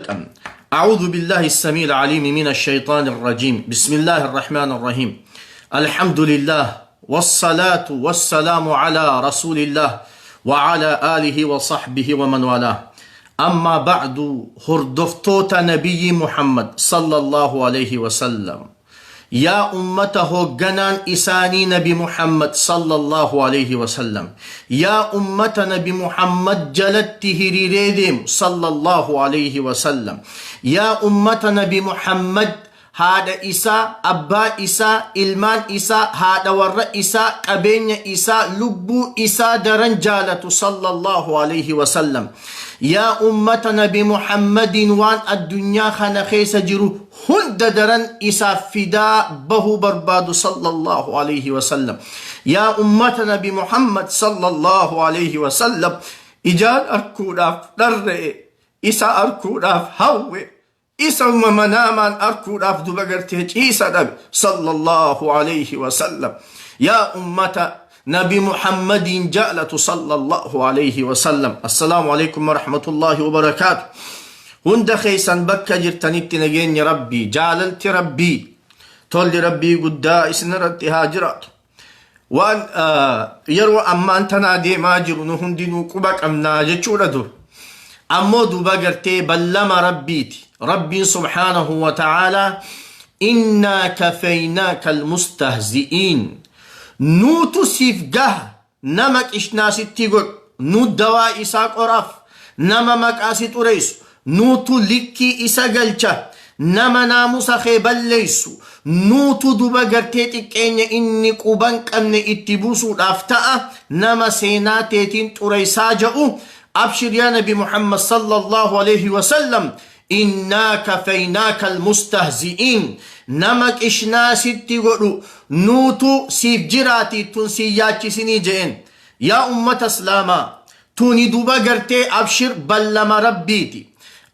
Jalqabna. أعوذ بالله السميع العليم من الشيطان الرجيم. بسم الله الرحمن الرحيم. الحمد لله والصلاة والسلام على رسول الله وعلى آله وصحبه ومن والاه. أما بعد، hordoftoota نبي محمد صلى الله عليه وسلم، yaa ummata hoogganaan isaanii Nabi Muhammad صلى الله عليه وسلم، yaa ummata Nabi Muhammad jalatti hiriiree deemu صلى الله عليه وسلم، yaa ummata Nabi Muhammad haadha isaa, abbaa isaa, ilmaan isaa, haadha warra isaa, qabeenya isaa, lubbuu isaa daran jaalatu صلى الله عليه وسلم، yaa ummata Nabi Muhammadin waan addunyaa kana keessa jiru hunda daran isaaf fidaa bahuu barbaadu صلى الله عليه وسلم، yaa ummata Nabi Muhammad صلى الله عليه وسلم ijaan arkuudhaaf dharre'e, isa arkuudhaaf hawwe, isa manaamaan arkuudhaaf duba gartee ciisa dhabe صلى الله عليه وسلم، yaa ummata Nabi Muhammadin jaalatu صلى الله عليه وسلم، السلام عليكم ورحمة الله وبركاته. Hunda keessan bakka jirtanitti nageenya Rabbii, jaalalti Rabbii, tolli Rabbii guddaa isin irratti haa jiraatu. Waan yeroo ammaan tanaa deemaa jiru nu hundinuu quba qabnaa jechuudha. Dur ammoo duba gartee ballama Rabbiiti. Rabbiin سبحانه وتعالى إنا كفيناك المستهزئين, nuutu siif gaha. Nama qishnaa sitti godhu nu dawaa isaa qoraaf, nama maqaa si xureessu nuutu likkii isa galcha, nama naamusa kee balleessu nuutu duba gartee xiqqeenya inni quban qabne itti buusuudhaaf ta'a. Nama seenaa teetiin xureessaa ja'u, abshir yaa Nabi Muhammad صلى الله عليه وسلم, إنا كفيناك المستهزئين. Nama qishnaa sitti godhu nuutu siif jiraati, tun si yaachisinii je'en. Yaa ummata Islaamaa, tuni duba gartee abshir ballama Rabbiiti.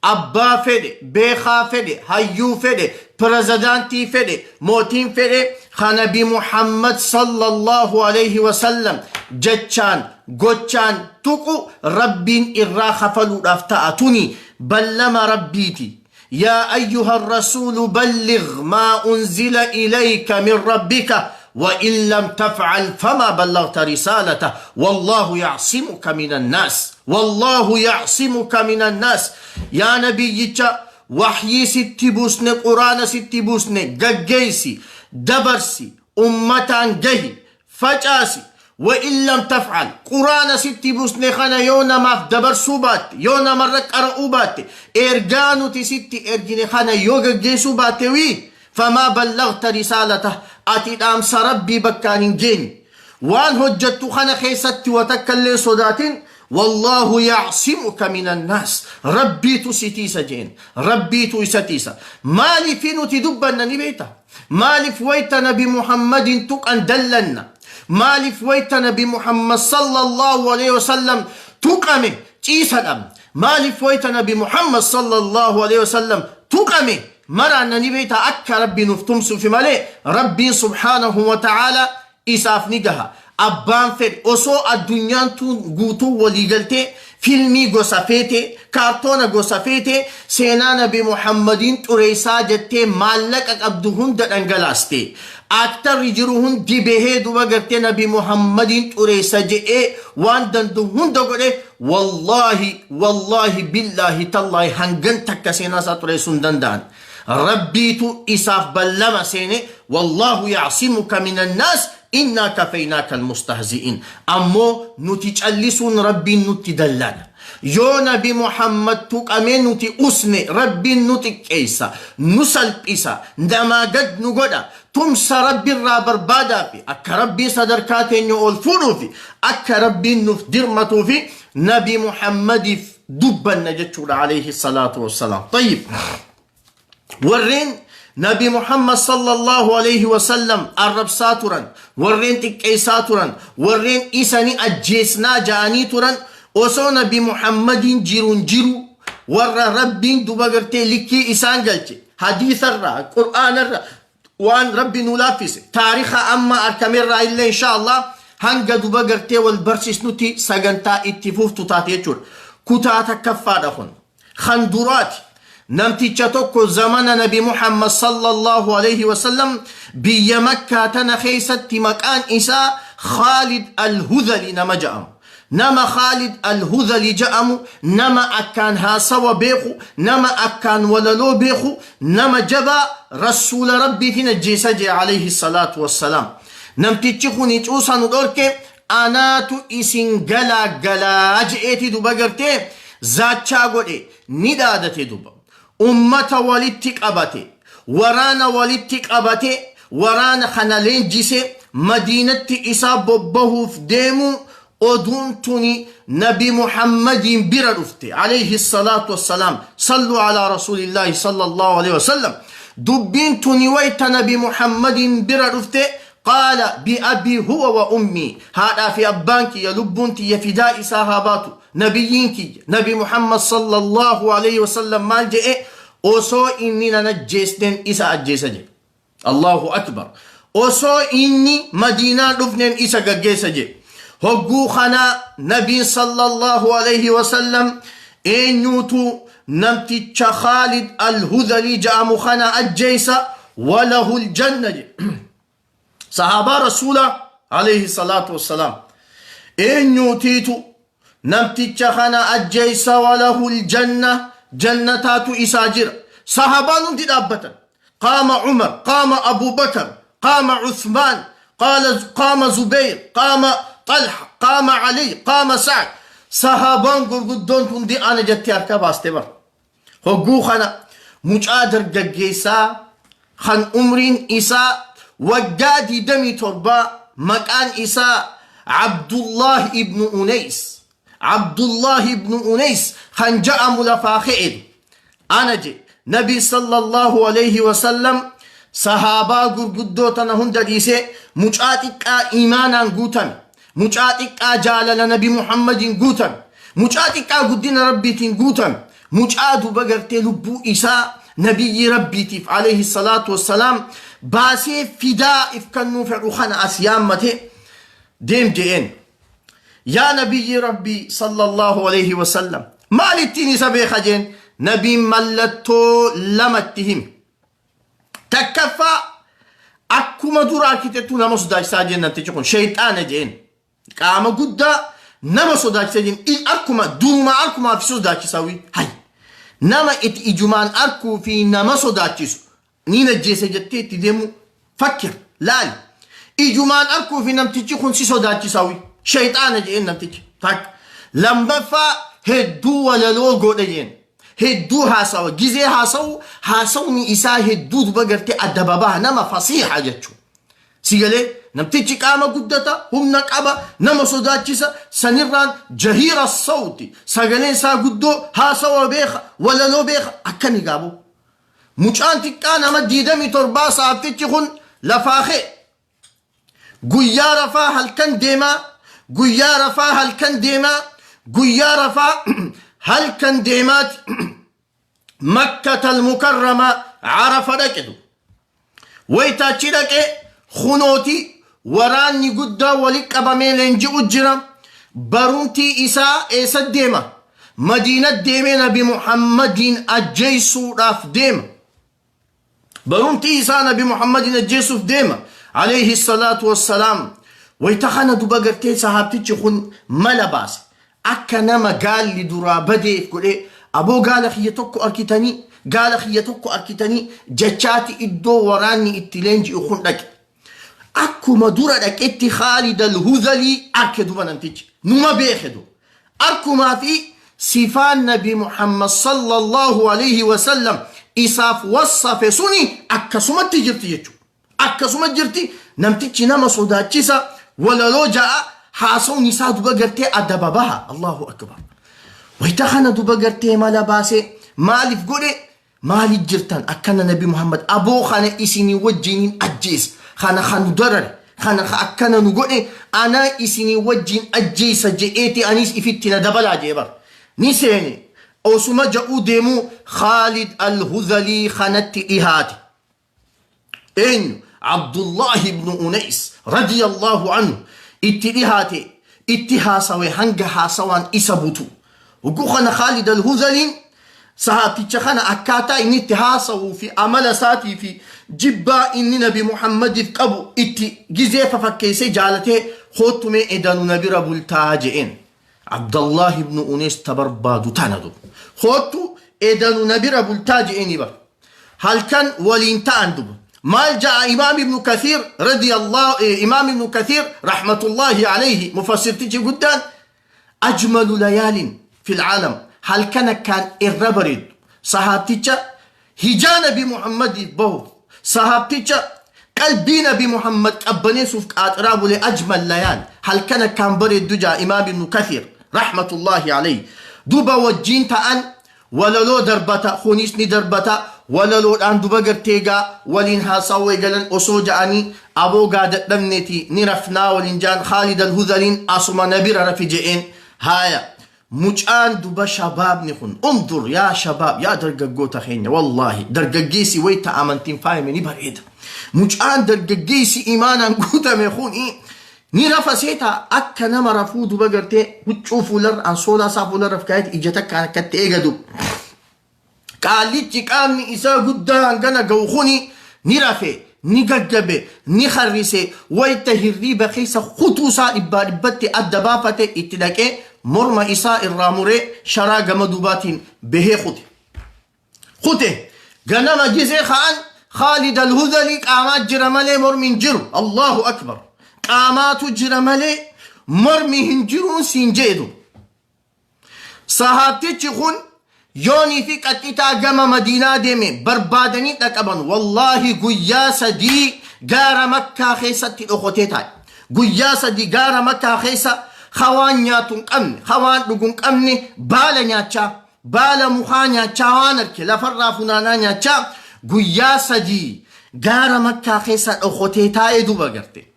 Abbaa fedhe, beekaa fedhe, hayyuu fedhe, pirezidaantii fedhe, mootiin fedhe, Nabi Muhammad صلى الله عليه وسلم jechaan gochaan tuqu Rabbiin irraa kafaluudhaaf ta'a. Tuni ballama Rabbiiti. يا أيها الرسول بلغ ما أنزل إليك من ربك وإن لم تفعل فما بلغت رسالته والله يعصمك من الناس. والله يعصمك من الناس. Yaa nabiyyicha, waxyii sitti buusne, Quraana sitti buusne, gaggeessi, dabarsi, ummataan gahi, facaasi. وإن لم تفعل, quraana sitti buusne kana yoo namaaf dabarsuu baatte, yoo namarra qara'uu baatte, ergaa nuti sitti ergine kana yoo gaggeessuu baatte, wii فما بلغت رسالته, ati dhaamsa Rabbii bakkaan hin geenye. Waan hojjettu kana keessatti watakkallee sodaatin. والله يعصمك من الناس, Rabbiitu si tiisa jeen, Rabbiitu isa tiisa. Maaliif nuti dubbanna ni beeyta? Maaliif wayta Nabi Muhammadin tuqan dallanna? Maaliif wayta Nabi Muhammad صلى الله عليه وسلم tuqame ciisa dhabne? Maaliif wayta Nabi Muhammad صلى الله عليه وسلم tuqame maraanna ni beeyta? Akka Rabbi nuuf tumsuufi malee Rabbiin سبحانه وتعالى isaaf ni gaha. Abbaan fedhe osoo addunyaan tun guutuu waliigaltee filmii gosa feete, kaartoona gosa feete, seenaa Nabi Muhammadiin xureessaa jettee maallaqa qabdu hunda dhangalaaste, aktarri jiru hundi bahee duba gartee Nabi Muhammadiin xureessa je'ee waan danda'u hunda godhe, والله والله بالله تالله hangan takka seenaa isaa xureessuu hin danda'an. Rabbiitu isaaf ballama seene. والله يعصمك من الناس إنا كفيناك المستهزئين. Ammoo nuti callisuun Rabbiin nutti dallana. Yoo Nabi Muhammad tuqamee nuti usne, Rabbiin nu xiqqeessa, nu salphisa, namaa gad nu godha. Tumsa Rabbiirraa barbaadaafi akka Rabbii sadarkaa teenya ol fuudhuufi akka Rabbiin nuuf dirmatuufi Nabi Muhammadiif dubbanna jechuudha عليه الصلاة والسلام. طيب, warreen Nabi Muhammad صلى الله عليه وسلم arrabsaa turan, warreen xiqqeessaa turan, warreen isani ajjeesnaa ja'anii turan, osoo Nabi Muhammadiin jiruun jiru, warra Rabbiin duba gartee likkii isaan galche, hadiisarraa, Qur'aanarraa, waan Rabbi nu laaffise, taarika amma arkamerraa illee, insha Allah hanga duba gartee wal barsiisnutti sagantaa itti fuftu taate jechuudha. Kutaa takkaffaadha kun kan duraati. Namticha tokko zamana Nabi Muhammad sallallahu alayhi wasallam biyya Makkaa tana keessatti maqaan isaa Khaalid Al-Hudhali nama ja'amu. Nama Khaalid Al-Hudhali ja'amu, nama akkaan haasawa beeku, nama akkaan walaloo beeku, nama jabaa Rasuula Rabbiitiin ajjeesa jee alayhi salaatu wassalaam. Namtichi kuni cuusa nu dhorke, anaatu isin galaa galaa je'eeti duba gartee zaachaa godhe, ni dhaadate duba. Ummata walitti qabate, waraana walitti qabate, waraana kana leenjise, Madiinatti isaa bobbahuuf deemu. Oduun tuni Nabi Muhammadiin bira dhufte alayhi salaatu wassalaam. Sallu alaa rasuulillaahi sallallahu alayhi wasallam. Dubbiin tuni wayta Nabi Muhammadiin bira dhufte, qaala bi'abii huwa wa ummii, haadhaa fi abbaan kiyya lubbuun tiyya fidaa isaa haa baatu. Nabiyyiin kiyya Nabi Muhammad sallallahu alayhi wasallam maal jedhe? Osoo inni nan ajjeesneen isa ajjeesa jedhe. Allahu akbar. Osoo inni Madiinaa dhufneen isa gaggeessa jedhe. Hogguu kana Nabiin sallallahu alayhi wasallam eenyuutu namticha Khaalid Al-Hudhalii ja'amu kana ajjeessa, walahul janna jedhe. Sahaabaa Rasuulaa alayhi salaatu wassalaam, eenyuutiitu namticha kana ajjeessa, walahul janna, jannataatu isaa jira. Sahaabaan hundi dhaabbatan. Qaama Umar, qaama Abu Bakar, qaama Uthmaan, qaama Zubayr, qaama Talha, qaama Ali, qaama Sa'd. Sahaabaan gurguddoon hundi ana jettee harka baaste bar. Hogguu kana mucaa dargaggeessaa kan umriin isaa waggaa 27, maqaan isaa Abdullah ibn Unays. Abdullah ibn Unays kan ja'amu lafaa ka'e, ana je. Nabi sallallahu alayhi wasallam sahaabaa gurguddoo tana hunda dhiisee mucaa xiqqaa imaanaan guutame, mucaa xiqqaa jaalala Nabi Muhammadiin guutame, mucaa xiqqaa guddina Rabbiitiin guutame, mucaa duba gartee lubbuu isaa nabiyyi Rabbiitiif alayhi salaatu wassalaam baasee fidaa if kennuu fedhu kana as yaammate, deem je'een. Yaa nabiyyi Rabbii sallallahu alayhi wasallam, maalittiin isa beeka jeen. Nabiin mallattoo lamatti hime. Takkaffaa, akkuma dura arkitettuu nama sodaachisaa jeen. Namtichi kun sheeyxaana jeen. Qaama guddaa, nama sodaachisa jeen. Akkuma duruma akkumaa fi sodaachisawi hay nama itti ijumaan arkuu fi nama sodaachisu ni najjeessa jettee itti deemu. Fakkir laali, ijumaan arkuu fi namtichi kun si sodaachisawi, sheeyxaana jeen namtichi. Takka. Lammaffaa, hedduu walaloo godhe jeen. Hedduu haasawa. Gizee haasawu, haasawni isaa hedduu duba gartee adda babaa, nama fasiiha jechuudha. Si galee? Namtichi qaama guddata, humna qaba, nama sodaachisa. Sanirraan jahiira sawti, sagaleen isaa guddoo, haasawa beeka, walaloo beeka. Akkami gaaboo? Mucaan xiqqaa nama 27 saaftichi kun lafaa ka'e. Guyyaa rafaa halkan deemaa, guyyaa rafaa halkan deemaa, guyyaa rafaa halkan deemaati Makkatal Mukarramaa Arafa dhaqetu. Wayitaachi dhaqe, kunooti waraanni guddaa walitti qabamee leenji'u jira. Barumtii isaa eessa deema? Madiina deemee Nabi Muhammadiin ajjeessuudhaaf deema. Barumtii isaa Nabi Muhammadiin ajjeessuuf deema alayhi salaatu wassalaam. Wayita kana duba gartee sahaabtichi kun mala baase. Akka nama gaalli duraa badeef godhee, aboo gaala kiyya tokko arkitanii, gaala kiyya tokko arkitanii jechaati iddoo waraanni itti leenji'u kun dhaqe. Akkuma dura dhaqetti Khaalid Al-Hudhalii arke duba. Namtichi numa beeke duba. Akkumaa fi sifaan Nabi Muhammad sallallahu alayhi wasallam isaaf wassafe suni akkasumatti jirti jechuudha. Akkasuma jirti. Namtichi nama sodaachisa, walaloo ja'a, haasawni isaa duba gartee adda babaha. Allahu akbar. Wayita kana duba gartee mala baasee maaliif godhe? Maaliif jirtan akkana? Nabi Muhammad aboo kana isinii wajjiniin ajjeesa, kana kan nu darare, kana ka akkana nu godhe anaa isinii wajjin ajjeesa je'eeti, anis ifitti na dabalaa jee bar. Ni seene. Osuma ja'uu deemuu Khaalid Al-Hudhalii kanatti dhihaate. Eenyu? Abdullahi ibnu Unays radiyallahu anhu itti dhihaate, itti haasawe hanga haasawaan isa butu. Hogguu kana Khaalid Al-Hudhaliin Sahaabticha kana akkaataa inni itti haasawuu fi amala isaatii fi jibbaa inni Nabi Muhammadiif qabu itti gizee fafakkeessee jaalatee, "Koottu mee edanu na bira bultaa," je'een. Abdallaah ibnu Unees ta barbaadu tana duba. "Koottu edanu na bira bultaa," je'eenii bar. Halkan waliin ta'an duba. Maal ja'a Imaam Ibnu Kathiir radiyallahu, Imaam Ibnu Kathiir rahmatullahi alayhi, mufassirtichi guddaan, ajmalu layaalin fil aalam, halkan akkaan irra bareeddu, sahaabticha hijaa Nabi Muhammadiif bahuuf, sahaabticha qalbii Nabi Muhammad qabbaneessuuf qaaxiraa bule, ajmal layaal, halkan akkaan bareeddu ja'a Imaam Ibnu Kathiir rahmatullahi alayhi. Duba wajjiin ta'an, walaloo darbata, kunis ni darbata walaloodhaan. Duba gartee gaa waliin haasawuu eegalan. Osoo ja'anii, "Aboo, gaa dadhabneeti, ni rafnaa," waliin ja'an. Khaalid al-Hudhaliin, "Asuma na bira rafi," je'een. Haaya, mucaan duba shabaabni kun, undur yaa shabaab, yaa dargaggoota keenya, wallaahi dargaggeessi wayta amantiin faayame ni bareeda. Mucaan dargaggeessi imaanaan guutame kun ni rafa seeta akka nama rafuu. Duba gartee huccuu fuularra, ansoolaa isaa fuularra kaayet, ija takkaan akkatti eegadu. Qaallichi qaamni isaa guddaa hangana ga'u kuni ni rafe, ni gaggabe, ni harrise. Wayta hirriiba keessa kutuu isaa dhibbaa dhibbatti adda baafate, itti dhaqee morma isaa irraa muree sharaa gama duubaatiin bahee kute. Kute. Ganama gizee ka'an, Khaalid al-Hudhali qaamaa jira malee mormi hin jiru. Allahu akbar. Qaamaatu jira malee mormi hin jiruun siin jeedu. Sahaabtichi kun yoonii fi qaxxitaa gama Madiinaa deeme barbaadanii dhaqaban. Wallaahi, guyyaa 3 gaara Makkaa keessatti dhokotee taa'e. Guyyaa 3 gaara Makkaa keessa hawaan nyaatu hin qabne, hawaan dhugu hin qabne, baala nyaachaa, baala mukaa nyaachaa, waan arke lafarraa funaanaa nyaachaa, guyyaa 3 gaara Makkaa keessa dhokotee taa'ee duba garte.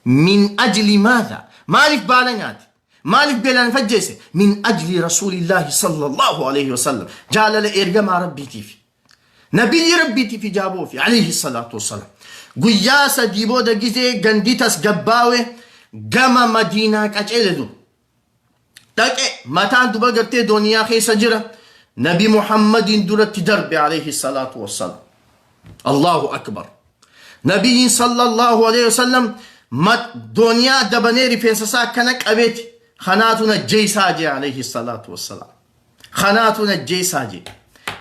Min ajli maadha? Maaliif baala nyaate? Maaliif beelaan fajjeesse? Min ajli Rasuulillaahi sallallahu alaihi wasallam. Jaalala ergamaa Rabbiitiif. Nabiyyi Rabbiitiif ijaaboofi alayhi salaatu wassalaam. Guyyaa 3 booda gizee gandi tasgabbaawe gama Madiinaa qaceele dur. Dhaqe, mataan duba gartee dooniyaa keessa jira. Nabi Muhammadiin duratti darbe alayhi salaatu wassalaam. Allahu akbar. Nabiyyiin sallallahu alayhi wasallam dooniyaa dabanee rifeensa isaa akkana qabeeti. "Kanaatu na jeessaa," jee alayhi salaatu wassalaam. "Kanaatu na jeessaa," jee.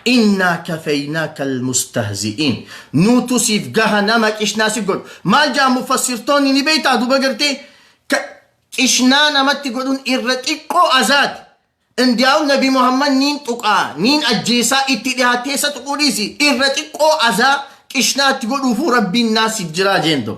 Innaa kafaynaaka almustahzi'iin. Nuutu siif gaha nama qishnaa si godhu. Maal jaa mufassirtoonni ni beektaa? Duba gartee qishnaa namatti godhuun irra xiqqoo azaati. Indiyaa'u Nabi Muhammad niin tuqaa, niin ajjeesaa, itti dhiyaatee isa tuquu dhiisi, irra xiqqoo azaa qishnaatti godhuufuu Rabbiin naasiif jiraa jeendo.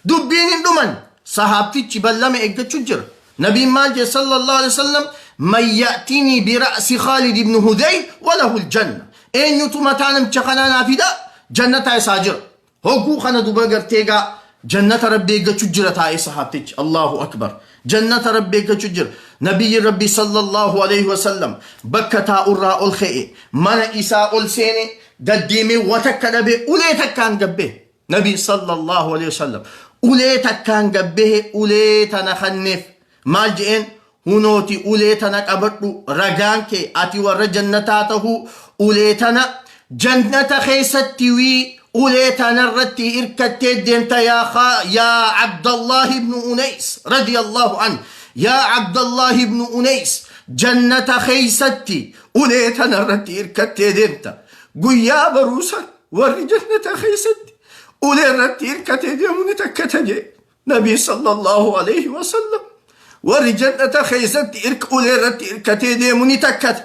Dubbiin hin dhuman, sahaabtichi ballama eeggachuu jira. Nabiin maal jee sallallahu alaihi wasallam? Man ya'tinii bira'si Khaalid ibn Hudayl walahu aljanna. Eenyutu mataa namicha kanaa naa fida, jannataa isaa jira. Hogguu kana duba gartee gaa jannata Rabbi eeggachuu jira taa'ee sahaabtichi. Allahu akbar. Jannata Rabbi eeggachuu jira. Nabiyyi Rabbi sallallahu alaihi wasallam bakka taa'urraa ol ka'e, mana isaa ol seene, daddeemee watakka dhabe, ulee takkaan gabbee. Nabi sallallahu alaihi wasallam ulee takkaan gabbee ulee tana kanneef. Maal je'een? "Hunooti ulee tana qabadhu, ragaan kee ati warra jannataa tahuu, ulee tana jannata keessatti wii ulee tanarratti hirkattee deemta, yaa Abdallah ibnu Unays radiyallahu an, yaa Abdallah ibnu Unays, jannata keessatti ulee tanarratti hirkattee deemta. Guyyaa baruusan warri jannata keessatti ulee irratti hirkatee deemu ni takkata," jee Nabi sallallahu alaihi wasallam. Warri jannata keessatti ulee irratti hirkatee deemu ni takkata.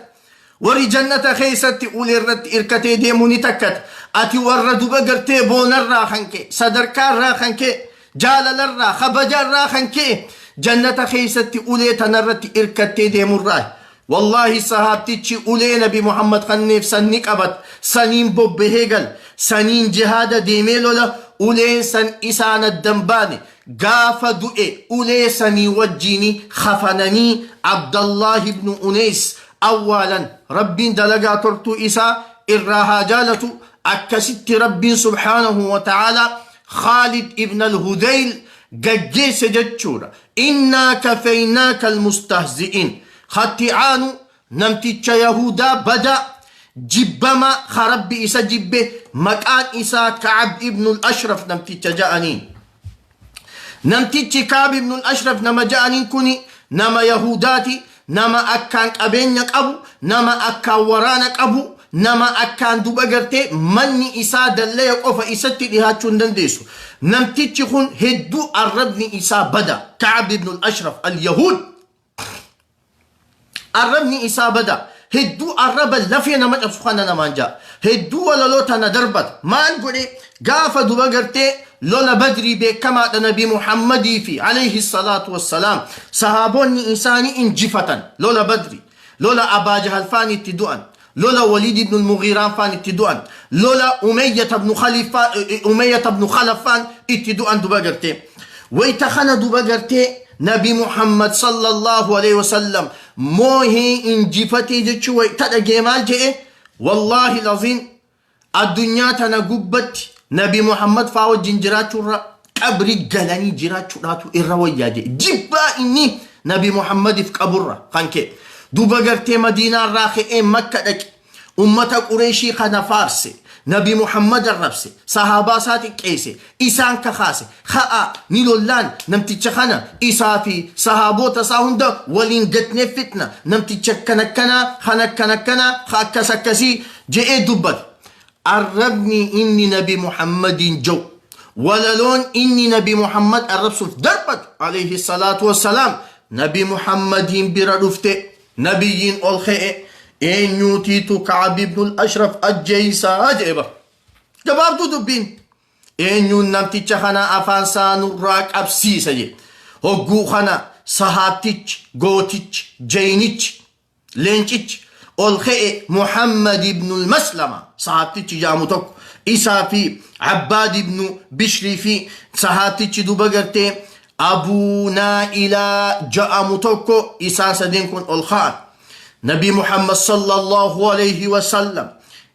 Warri jannata keessatti ulee irratti hirkatee deemu ni takkata. Ati warra duba gartee boonarraa kan ka'e, sadarkaarraa kan ka'e, jaalalarraa, kabajarraa kan ka'e jannata keessatti ulee tanarratti hirkattee deemurraa. Wallaahi, sahaabtichi ulee Nabi Muhammad kanneef san ni qabat, saniin bobbahee gal, saniin jihaada deemee lola. Uleen san isaan addan baane. Gaafa du'e ulee sanii wajjiini kafananii Abdallah ibnu Uneys awwaalan. Rabbiin dalagaa tortuu isaa irraa haa jaalatu. Akkasitti Rabbiin subhaanahu wa ta'aalaa Khaalid ibn al-Hudayl gaggeesse jechuudha. Innaa kafaynaaka almustahzi'iin. Hatti aanu namticha Yahudaa bada. Jibbamaa ka Rabbi isa jibbe, maqaan isaa Ka'ab ibnul Ashraf namticha ja'aniin. Namtichi Ka'ab ibnul Ashraf nama ja'aniin kuni nama Yahudaati, nama akkaan qabeenya qabu, nama akkaan waraana qabu, nama akkaan duba gartee manni isaa dallaya qofa isatti dhihaachuu hin dandeessu. Namtichi kun hedduu arrabni isaa bada. Ka'ab ibnul Ashraf al-Yahuud. Arrabni isaa bada. Hedduu arraba lafee nama cabsu kana namaan ja'a. Hedduu walaloo tana darbata. Maal godhe gaafa duba gartee lola Badrii beekamaadha, Nabi Muhammadii fi alayhi salaatu wassalaam sahaabonni isaanii injifatan lola Badrii. Lola Abaa Jahal faan itti du'an. Lola Waliid ibn Mughiiraan faan itti du'an. Lola Umayyata ibn Khalaf faan itti du'an duba gartee. Wayta kana duba gartee Nabi Muhammad sallallahu alaihi wasallam moohee injifatee jechuu wayta dhagee maal jedhe? Wallaahi laziim, addunyaa tana gubbatti Nabi Muhammad faa wajjin jiraachuurra qabri galanii jiraachuudhaatu irra wayyaa jedhe. Jibbaa inni Nabi Muhammadiif qaburra kan ka'e. Duba gartee Madiinaarraa ka'ee Makka dhaqe. Ummata Qureeshii kana faarse. Nabi Muhammad arrabse. Sahaabaa isaa xiqqeesse. Isaan kakaase. Ka'a ni lollaan namticha kana isaa fi sahaabota isaa hunda waliin gatnee fitna. Namticha akkana akkanaa, kan akkana akkanaa, kan akkas akkasii je'ee dubbate. Arrabni inni Nabi Muhammadiin ja'u, walaloon inni Nabi Muhammad arrabsuuf darbatu alayhi salaatu wassalaam Nabi Muhammadiin bira dhufte. Nabiyyiin ol ka'e, eenyuutiitu Ka'ab ibnul Ashraf ajjeeysaa jedhe bar. Gabaabduu dubbiin. Eenyuun namticha kana afaan isaa nurraa qabsiisa jedhe. Hogguu kana sahaabtichi, gootichi, jeynichi, leencichi ol ka'e, Muhammad ibnul Maslama sahaabtichi jedhamu tokko, isaa fi Abbaad ibnu Bishrii fi sahaabtichi duba gartee Abuu Naa'ilaa ja'amu tokko, isaan sadeen kun ol ka'an. Nabi Muhammad sallallahu alayhi wasallam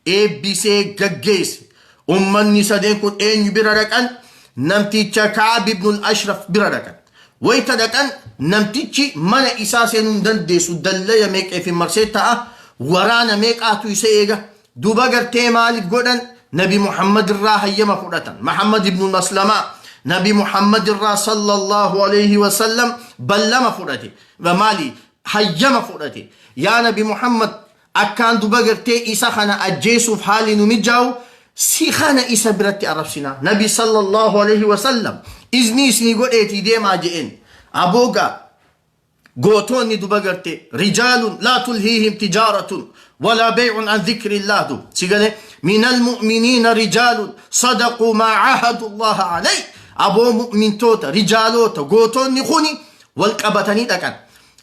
eebbisee gaggeesse. Ummanni sadeen kun eenyu bira dhaqan? Namticha Ka'ab ibnul Ashraf bira dhaqan. Wayta dhaqan namtichi mana isaa seenuu hin dandeessu, dallaya meeqa fi marsee ta'a, waraana meeqaatu isa eega. Duba gartee maaliif godhan? Nabi Muhammad irraa hayyama fudhatan. Muhammad ibn Maslamaa Nabi Muhammad irraa sallallahu alayhi wasallam ballama fudhate. Maali? Hayyama fudhate. Yaa Nabi Muhammad, akkaan duba gartee isa kana ajjeesuuf haalli nu mijaa'u, si kana isa biratti arrabsina. Nabi sallallahu alayhi wasallam iznii isinii godheetii deemaa je'een. Aboogaa gootonni duba garte rijaalun laa tulhiihim tijaaratun walaa bay'un an dhikrillah du si gale, min almu'miniina rijaalun sadaquu maa caahadu allaha alayh. Aboo mu'mintoota, rijaaloota, gootonni kuni wal qabatanii dhaqan.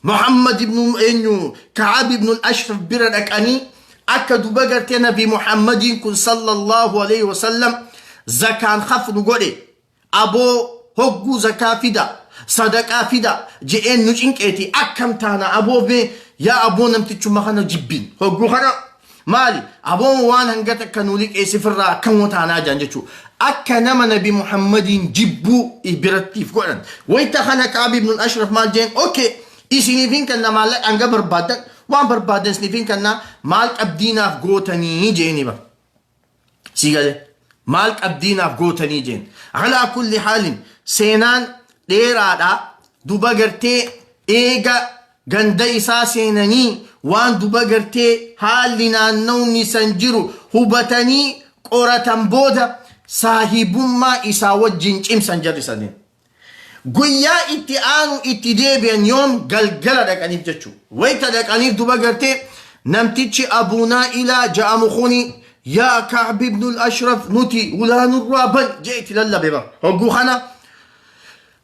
Muhammad ibnu eenyu, Ka'ab ibnu al-Ashraf bira dhaqanii akka duba gartee Nabi Muhammadiin kun sallallahu alayhi wasallam zakaan hafnu godhe, aboo hogguu zakaa fida, sadaqaa fida je'een nu cinqeeti, akkam taana aboo? Mee yaa aboo, namtichuma kana jibbin. Hogguu kana maali aboo, waan hanga takka nu liqeessifirraa akkam taanaa jaan jechuu, akka nama Nabi Muhammadiin jibbuu birattiif godhan. Wayta kana Ka'ab ibn Ashraf maal jeen? Okay, isiniifin kenna maallaqa hanga barbaadan, waan barbaadan isiniifin kenna, maal qabdiinaaf gootanii jeeni bara. Si gale? Maal qabdiinaaf gootanii jeen. Alaa kulli haalin, seenaan dheeraadha. Duba gartee eega ganda isaa seenanii waan duba gartee haalli naannawni san jiru hubatanii qoratan booda saahibummaa isaa wajjin cimsan jarri sadeen. Guyyaa itti aanu itti deebi'an, yoom galgala dhaqaniif jechuu. Wayta dhaqaniif duba gartee namtichi Abuu Naa'ilaa ja'amu kuni, yaa Ka'b ibn al-Ashraf, nuti ulaa nurraa ban jee itti lallabe bara. Hogguu kana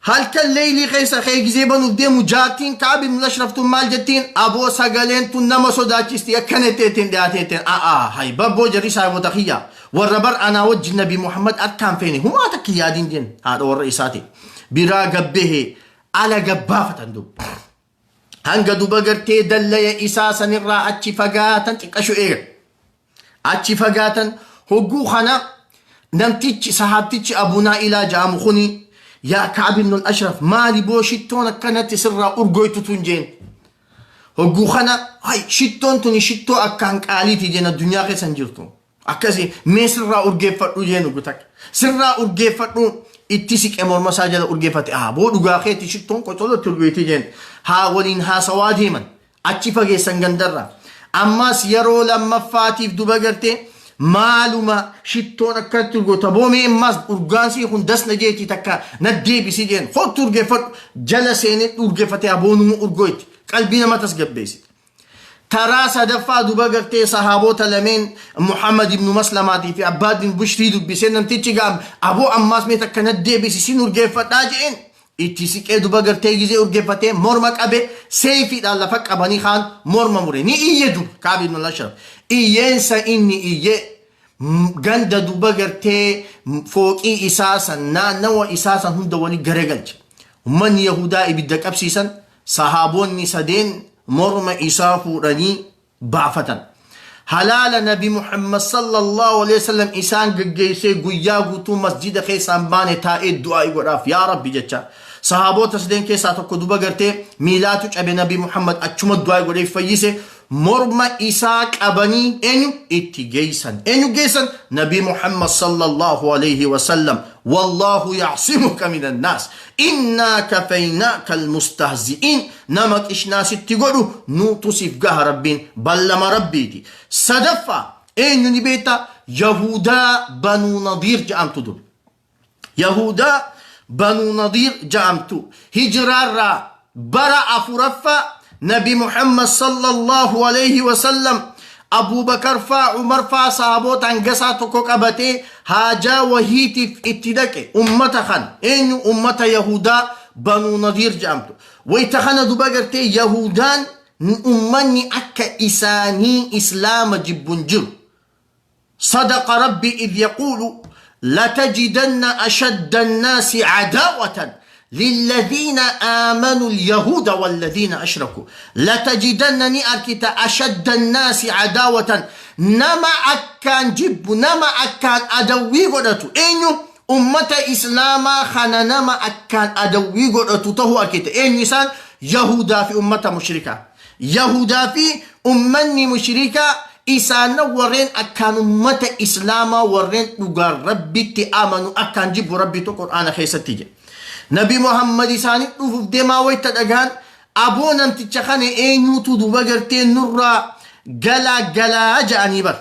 halkan leeylii keessa kee gizee banuuf deemu jaartiin Ka'b ibn al-Ashraf tun maal jettiin? Aboo, sagaleen tun nama sodaachisti, akkana jetteen dhiyaateetteen. A'aa hay babboo, jarri saahibota kiyya warra bar anaa wajjin Nabi Muhammad akkaan feene, humaa takka yaadin jeen. Haadha warra isaati biraa gabbehee ala gabbaafatan duba hanga duba gartee dallaya isaa sanirraa achi fagaatan, xiqqashu eega achi fagaatan. Hogguu kana namtichi sahaabtichi Abuu Naa'ilaa ja'amu kuni, yaa Ka'ab ibn al-Ashraf, maali boo shittoon akkanatti sirraa urgoytu tun jeen. Hogguu kana hay shittoon tuni shittoo akkaan qaaliiti jeen addunyaa keessa hin jirtu. Akkasi mee sirraa urgeeffadhu jeen hoggu takka. Sirraa urgeeffadhu itti siqe morma isaa jala urgeeffate. Ah boo dhugaa keeti shittoon qocolotti urgeetti jeen. Haa waliin haasawaa deeman. Achi fageessan gandarraa. Ammas yeroo lammaffaatiif duba gartee maaluma shittoon akkatti urgoota boo mee ammas urgaan sii kun das na jeeti takka na deebisi jeen kottu urgeeffadhu jala seenee urgeeffate aboonuma urgootti qalbii nama tasgabbeessite. Taraa sadaffaa duba gartee sahaabota lameen Muhammad ibn Maslamaatii fi Abbaad bin Bushrii dubbisee namtichi gaam aboo ammaas mee takka na deebisi sin urgeeffadhaa jeen itti siqee duba gartee gizee urgeeffatee morma qabe seeyfiidhaan lafa qabanii kaan morma mure ni iyye duba Kaab ibn al-Ashraf iyyeensa inni iyye ganda duba gartee fooqii isaa san naannawa isaa san hunda wali garagalche. Ummanni Yahudaa ibidda qabsiisan sahaabonni sadeen morma isaa fuudhanii baafatan. Halaala Nabi Muhammad sallallahu alaihi wasallam isaan gaggeessee guyyaa guutuu masjida keessaa hin baane taa'ee du'aa godhaaf yaa Rabbi jecha. Sahaabota sadeen keessaa tokko duba gartee miilaatu cabe Nabi Muhammad achuma du'aa godhee fayyise morma isaa qabanii eenyu itti geessan. Eenyu geessan? Nabi Muhammad sallallahu alaihi wasallam. Wallahu ya'simuka minan naas. Innaa kafaynaaka almustahzi'iin. Nama qishnaa sitti godhu nuutu siif gaha Rabbiin ballama Rabbiiti. Sadaffaa eenyu ni beekta? Yahudaa Banuu Nadiir jedhamtu dur. Yahudaa Banuu Nadiir jedhamtu hijiraarraa bara afuraffaa Nabi Muhammad sallallahu alaihi wasallam Abubakar faa Umar faa sahaboota hangasaa tokko qabatee haajaa wahiitiif itti dhaqe ummata kan eenyu ummata Yahudaa Banuu Nadiir jedhamtu. Wayta kana duba gartee Yahudaan ummanni akka isaanii Islaama jibbu hin jiru. Sadaqa Rabbi idh yaquulu latajidanna ashadda annaasi cadaawatan lilladhiina aamanu alyahuuda walladhiina ashraku. Latajidanna ni arkita ashadda annaasi cadaawatan nama akkaan jibbu nama akkaan adawwii godhatu eenyu ummata Islaamaa kana nama akkaan adawwii godhatu tahuu arkite. Eenyu isaan? Yahudaa fi ummata mushrikaa. Yahudaa fi ummanni mushrikaa isaanna warreen akkaan ummata Islaamaa warreen dhugaan Rabbitti amanu akkaan jibbu Rabbitu Qur'aana keessatti jedhe. Nabi Muhammad isaanii dhufuuf deemaa wayta dhagaan aboo namticha kana eenyuutu duba gartee nurraa galaa galaa ja'anii bar.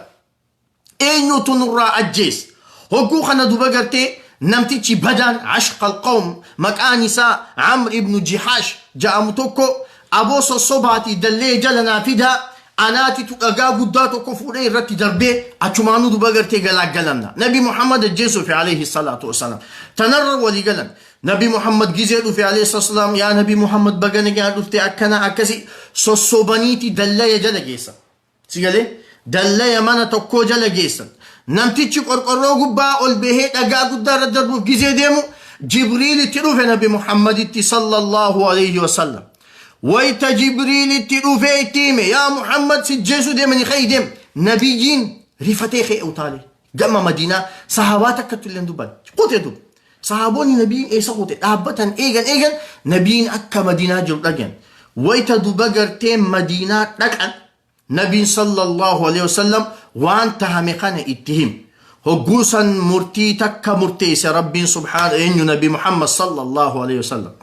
Eenyuutu nurraa ajjeese? Hogguu kana duba gartee namtichi badaan ashqal qawm maqaan isaa Amr ibnu Jihaash ja'amu tokko aboo sossobaatii dallee jala naa fidaa anaatitu dhagaa guddaa tokko fuudhee irratti darbee achumaanuu duba gartee galaaggalamna. Nabi Muhammad ajjeesuufi alayhi salaatu wassalaam. Tanarra walii galan. Nabi Muhammad gizee dhufe alayhi salaatu wassalaam yaa Nabi Muhammad baga nagaan dhufte akkana akkasi sossobaniiti dallaya jala geessan. Si galee? Dallaya mana tokkoo jala geessan. Namtichi qorqorroo gubbaa ol bahee dhagaa guddaa irra darbuuf gizee deemu Jibriil itti dhufe Nabi Muhammaditti sallallahu alayhi wasallam. Wayta Jibriil itti dhufee itti hime yaa Muhammad si jeesuu deemanii ka'ii deem. Nabiyyiin rifatee ka'e utaalee gama Madiinaa sahaabaa takkatti illee hin dubbanne. Kute duba. Sahaabonni nabiin eessa kute dhaabbatan eegan eegan nabiin akka Madiinaa jiru dhagayan. Wayta duba gartee Madiinaa dhaqan nabiin sallallahu alaihi wasallam waan tahame kana itti hime. Hogguu san murtii takka murteesse Rabbiin subhaana eenyu nabi Muhammad sallallahu alaihi wasallam.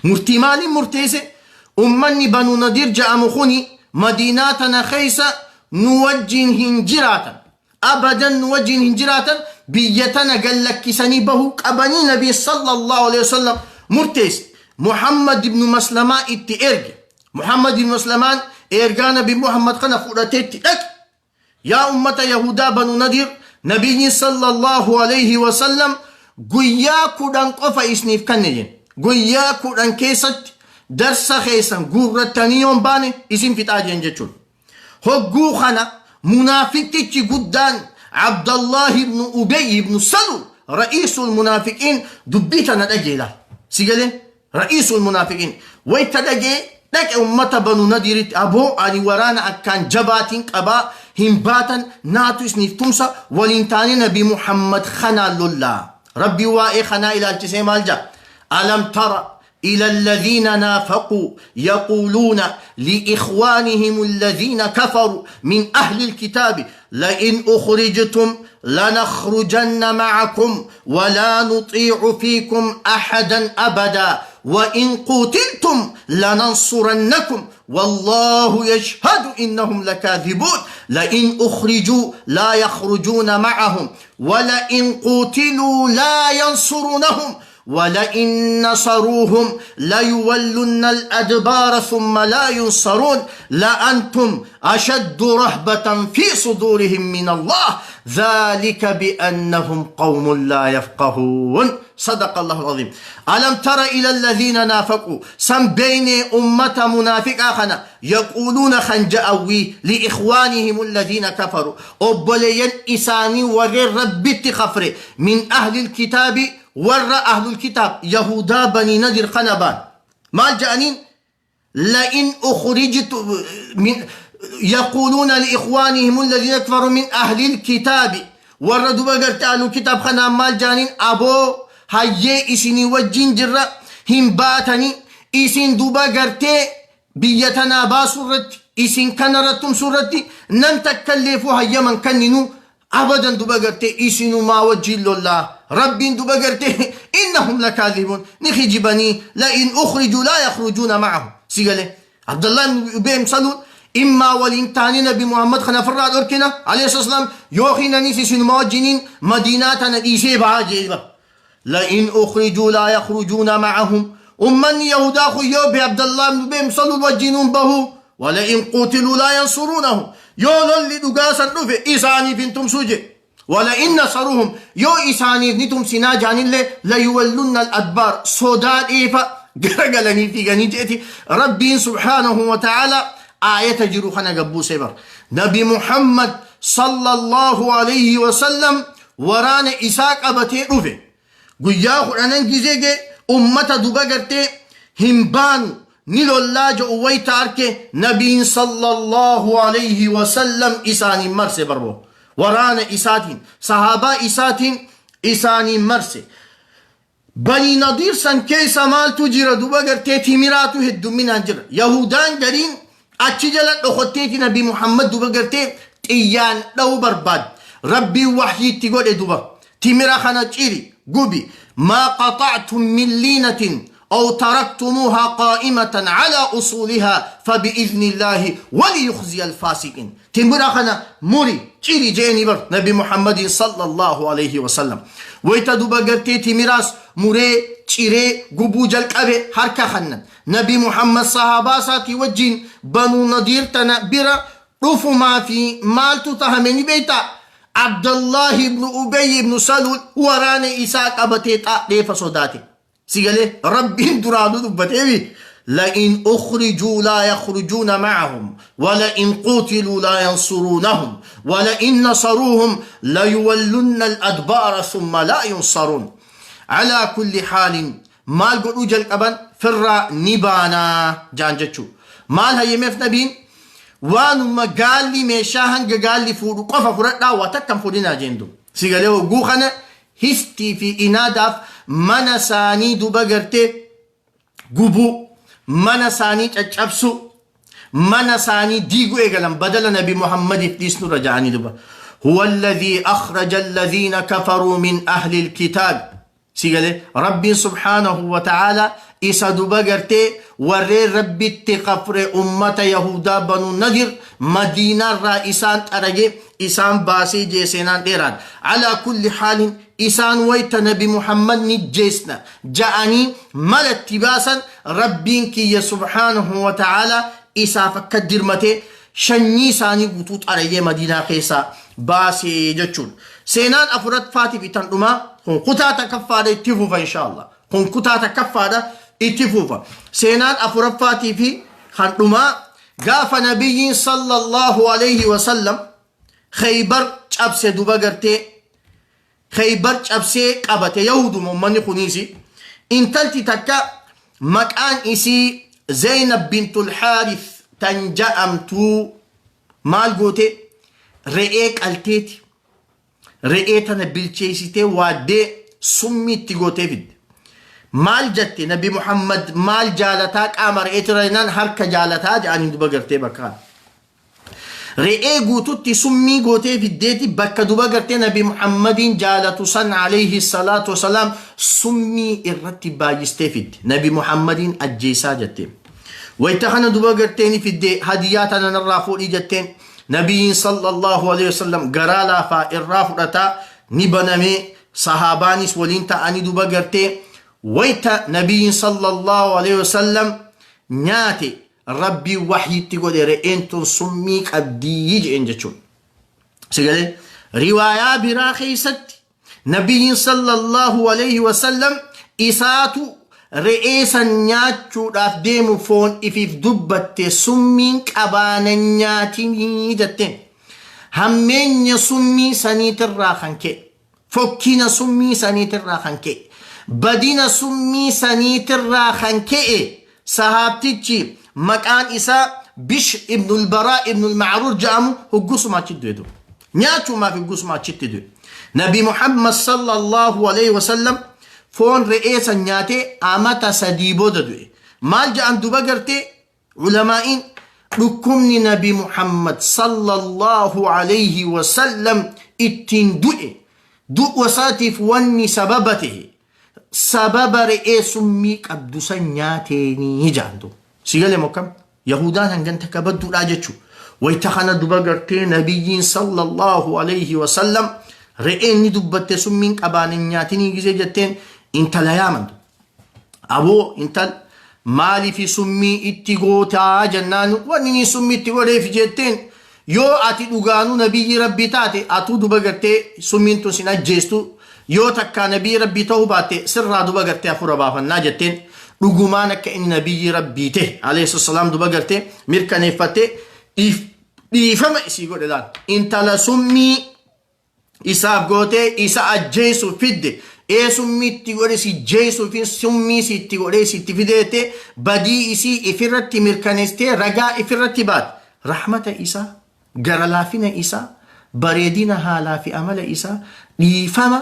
Murtii maaliin murteesse? Ummanni Banu Nadiir ja'amu kuni Madiinaa tana keessa nu wajjin hin jiraatan. Abadan nu wajjin hin jiraatan biyya tana gallakkisanii bahuu qabanii Nabii sallallahu alaihi wasallam murteesse. Muhammad ibn Maslamaa itti erge. Muhammad ibn Maslamaan ergaa Nabi Muhammad kana fudhatee itti dhaqe. Yaa ummata Yahudaa Banu Nadiir Nabiyyiin sallallahu alaihi wasallam guyyaa 10 qofa isniif kanne jeen. Guyyaa 10 keessatti darsa keessan guurrattanii yoon baane isin fixaa jeen jechuudha. Hogguu kana munaafiqtichi guddaan Abdallahi ibnu Ubey ibnu Salul ra'iisul munaafiqiin dubbii tana dhagee laal. Si galee? Ra'iisul munaafiqiin wayta dhagee dhaqe ummata Banu Nadiiritti aboo ani waraana akkaan jabaatiin qabaa hin baatan naatu isniif tumsa waliin taanee Nabi Muhammad kanaan lollaa. Rabbi waa'ee kanaa ilaalchisee maal jedha? Alam tara إلى الذين نافقوا يقولون لإخوانهم الذين كفروا من أهل الكتاب لئن أخرجتم لنخرجن معكم ولا نطيع فيكم أحدا أبدا وإن قتلتم لننصرنكم والله يشهد إنهم لكاذبون لئن أخرجوا لا يخرجون معهم ولئن قتلوا لا ينصرونهم ولئن نصروهم ليولن الأدبار ثم لا ينصرون لأنتم أشد رهبة في صدورهم من الله ذلك بأنهم قوم لا يفقهون. صدق الله العظيم. ألم تر إلى الذين نافقوا سن بين أمة منافق خنا يقولون خنجأوي لإخوانهم الذين كفروا أبليين إساني وغير ربي خفر من أهل الكتاب ور أهل الكتاب يهودا بني نذر خنبان ما جانين لئن أخرجت من يقولون لإخوانهم الذين كفروا من أهل الكتاب وردوا بقرت أهل الكتاب خنا مال جانين أبو هاي إسني وجين جرة هم باتني إسن دوبا قرتي بيتنا باسورت إسن كنرتم سورتي نم تكلفوا هيا من كننو أبدا دوبا قرتي إسنو ما وجه الله ربي دوبا قرتي إنهم لكاذبون نخجبني لئن أخرجوا لا يخرجون معهم. سيقالي عبد الله بن سلول إما ولين نبي محمد خنا فراد أركنا عليه الصلاة والسلام يوخينا نيسي سنما جنين مدينة نيسي باجي لئن أخرجوا لا يخرجون معهم أمن يهودا خيو بعبد الله بن سلول وجنون به ولئن قتلوا لا ينصرونهم يولن لدغاسا رفع إساني فينتم سوجي ولئن نصروهم يو إساني نتم سنا جانين ليولن الأدبار صداد إيفا قرقلني في غنيتي ربي سبحانه وتعالى آية جروخنا قبو سيبر نبي محمد صلى الله عليه وسلم ورانا إساق أبتي رفع قياخ أنان جزيجي أمة دوبا همبان نيلو الله جو ويتارك نبي صلى الله عليه وسلم إساني مرسي بربو ورانا إساتين صحابة إساتين إساني مرسي بني نضير سن كيسا مالتو جرى دوبا قرتي تيميراتو هدو من أنجر يهودان قرين أتشجلت أخوتيتي نبي محمد دوبا قرتي تيان لو برباد ربي وحي تقول دوبا تيميرا خانا تشيري قبي ما قطعتم من لينة أو تركتموها قائمة على أصولها فبإذن الله وليخزي الفاسقين. تيميرا خانا موري تشيري جيني بر نبي محمد صلى الله عليه وسلم ويتدوبا قرتي تيميراس موري تشيري قبو جلقبي حركة خنن نبي محمد صحابة ساتي وجين بنو نضير تنبرا رفو ما في مالتو تهمني بيتا عبد الله بن أبي بن سلول وراني إساق أبتي تأليف صداتي سيقالي ربي درادو دبتيوي لئن أخرجوا لا يخرجون معهم ولئن قتلوا لا ينصرونهم ولئن نصروهم ليولن الأدبار ثم لا ينصرون. على كل حال مال قلو جلقبا فرا نبانا جانجتشو مال هيمف نبين وانو ما قال لي ميشاهن قال لي فورو قفا فرطا وتكم فورينا جندو سيقاليو قوخنا هستي في إناداف منساني دوبا قرتي قبو منساني تشابسو منساني ديقو إيقلم بدل نبي محمد إفتيسنو رجعني دوبا هو الذي أخرج الذين كفروا من أهل الكتاب. سيقالي ربي سبحانه وتعالى إسا دوبا قرتي وري ربي تقفر أمة يهودا بنو نذير مدينة رئيسان ترجي إسان باسي جيسينان ديران. على كل حال إسان ويت نبي محمد نجيسنا جاءني ملتباسا ربي كي سبحانه وتعالى إسا فكدر متي شني ساني قطوط علي مدينة قيسا باسي جتشون سينان أفراد فاتي في تنظما هون قطعة كفارة تفوفا إن شاء الله هون قطعة كفارة اتفوفا سينان أفراد فاتي في خندما قاف نبي صلى الله عليه وسلم خيبر أبسي دوبا قرتي خيبر أبسي قبتي يهود من خنيسي انتلتي تكا مكان إسي زينب بنت الحارث تنجأمتو مال قوتي رئيك التيتي رئيتنا بلتشيسيتي وادي سمي تيغوتي فيد Maal jette Nabi Muhammad maal jaalataa qaama re'eetirra jennaan harka jaalataa jedhaniin duba gartee bakka kana. Re'ee guututti summii gootee fiddeeti bakka duba gartee Nabi Muhammadiin jaalatu san alayhi salaatu wasalaam summii irratti baay'istee fidde. Nabi Muhammadiin ajjeesaa jette. Wayta kana duba gartee ni fidde hadiyyaa tana narraa fuudhii jetteen Nabiyiin sallallahu alayhi wasallam garaa laafaa irraa fudhataa ni banamee sahaabaanis waliin ta'anii duba gartee wayta Nabiyiin sallallahu alayhi wasallam nyaate Rabbiin wahyiitti godhe re'een tun summii qabdii je'een jechuudha. Sigalee riwaayaa biraa keessatti Nabiyyiin sallallahu alayhi wasallam isaatu re'ee san nyaachuudhaaf deemu foon ifiif dubbatte summiin qabaanan nyaatinii jetteen. Hammeenya summii saniitirraa kan ka'e. Fokkina summii saniitirraa kan ka'e. Badina summii saniitirraa kan ka'e sahaabtichi maqaan isaa Bishr ibnul Baraa ibnul Ma'ruur jedhamu hoggusuma achitti du'e duuba. Nyaachumaaf hoggusuma achitti du'e. Nabi Muhammad sallallahu alaihi wasallam foon re'ee san nyaatee amata 3 booda du'e. Maal jedhan duba gartee Ulamaa'iin dhukkubni Nabi Muhammad sallallahu alayhi wa sallam ittiin du'e du'a isaatiif wanni sababa ta'e sababa re'ee summii qabdu san nyaateenii jedhan duuba. Si galee moo akkam? Yahudaan hangan takka badduudhaa jechuu. Wayta kana duba gartee Nabiyyiin sallallahu alayhi wa sallam re'een ni dubbatte summiin qabaan hin nyaatinii gisee jetteen intala yaaman. Aboo intal maalifi summii itti gootaa jennaan wanni inni summii itti godheef jetteen yoo ati dhugaanuu nabiyyi rabbii taate atuu duba gartee summiin tun sin ajjeestu yoo takkaa nabiyyi rabbii ta'uu baatte sirraa duba gartee hafuura baafannaa jetteen dhugumaan akka inni nabiyyi rabbii ta'e alayhi salaam duba gartee mirkaneeffattee dhiifama isii godhe laal intala summii isaaf gootee isa ajjeesuuf fidde ee summii itti godhe si jeesuuf summii si itti godhee si itti fideete badii isii ifirratti mirkaneessitee ragaa ifirratti baate rahmata isaa gara laafina isaa bareedina haalaa fi amala isaa dhiifama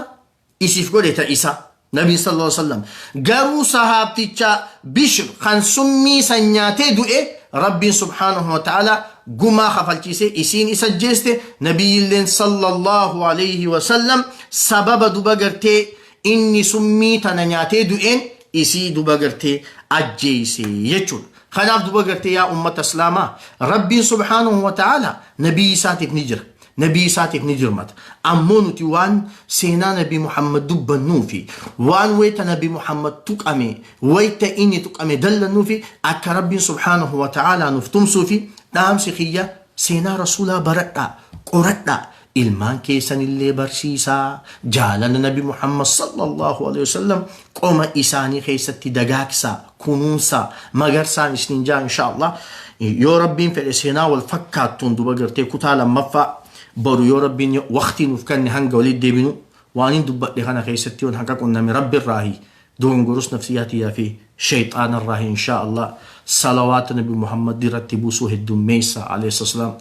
isiif godhe ta isaa nabiin sallallahu alaihi wasallam garuu sahaabticha Bishr kan summii san nyaatee du'e rabbiin subhaanahu wa ta'ala gumaa kafalchiisee isiin isa jeeste nabiyyilleen sallallahu alaihi wasallam sababa duba gartee inni summii tana nyaatee du'een isii duba gartee ajjeese jechuudha. Kanaaf duba gartee yaa ummata islaamaa rabbiin subhaanahu wa ta'ala nabiyyi isaatiif ni jira. Nabii isaatiif ni dirmata. Ammoo nuti waan seenaa Nabii Muhammad dubbannuufi waan wayta Nabii Muhammad tuqame wayta inni tuqame dallannuufi akka Rabbiin subhaanahu wa ta'aalaa nuuf tumsuufi dhaamsi kiyya seenaa Rasuulaa baradhaa, qoradhaa, ilmaan keessanillee barsiisaa, jaalala Nabi Muhammad sallallahu alaihi wasallam qoma isaanii keessatti dagaagsaa, kunuunsaa, magarsaan isiniin jaa insha Allah. Yoo Rabbiin fedhe seenaa wal fakkaattuun duba gartee kutaa lammaffaa boru yoo Rabbiin waqtii nuuf kenne hanga walitti deebinu waanin dubbadhe kana keessatti yoon haqa qunname Rabbi irraahi dogongorus nafsiyyaa tiyyaa fi shayxaana irraahi insha Allah salawaata Nabi Muhammad irratti buusuu heddummeessa alayhi salaam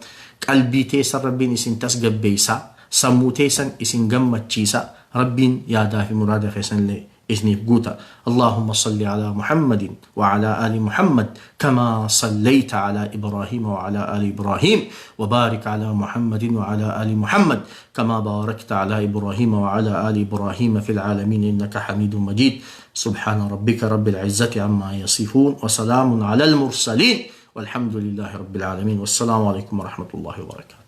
qalbii teessan Rabbiin isin tasgabbeessa sammuu teessan isin gammachiisa Rabbiin yaadaa fi muraada keessanillee isiniif guuta. Allahumma salli ala Muhammadin wa ala ali Muhammad kama sallayta ala Ibrahim wa ala ali Ibrahim wa barik ala Muhammadin wa ala ali Muhammad kama barakta ala Ibrahim wa ala ali Ibrahim fil alamin innaka Hamidum Majid. Subhana rabbika rabbil izzati amma yasifun wa salamun ala al mursalin walhamdulillahi rabbil alamin. Wassalamu alaikum wa rahmatullahi wa barakatuh.